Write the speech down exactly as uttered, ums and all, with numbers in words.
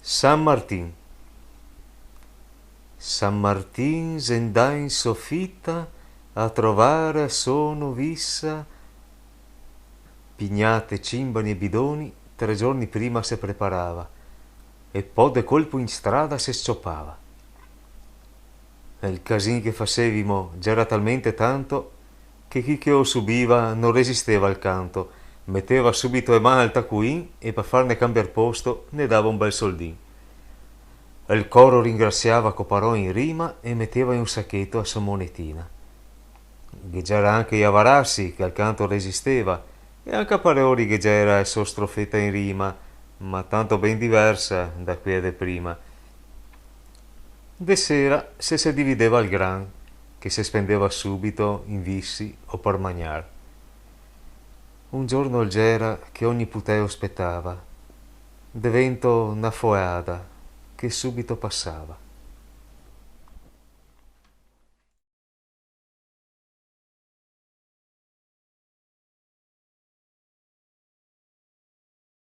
San Martin. San Martin xe ndà in sofita a trovare a so novisa, pignate, cimbani e bidoni, tre giorni prima se preparava, e po de colpo in strada se s-ciopava. E el casin che fasevimo gera talmente tanto che chi che o subiva no resisteva al canto, meteva subito e man al tacuin e par farne cambiar posto ne dava un bel soldin. E el coro ringrasiava co parole in rima e meteva in un sacheto a so monetina. Ghe gera anche i avarasi che al canto resisteva, e anca a parole ghe gera e so strofeta in rima, ma tanto ben diversa da quea de prima. De sera se se divideva el gran, che se spendeva subito in visi o par magnar. Un giorno el gera che ogni puteo spetava, devento na foeada che subito pasava.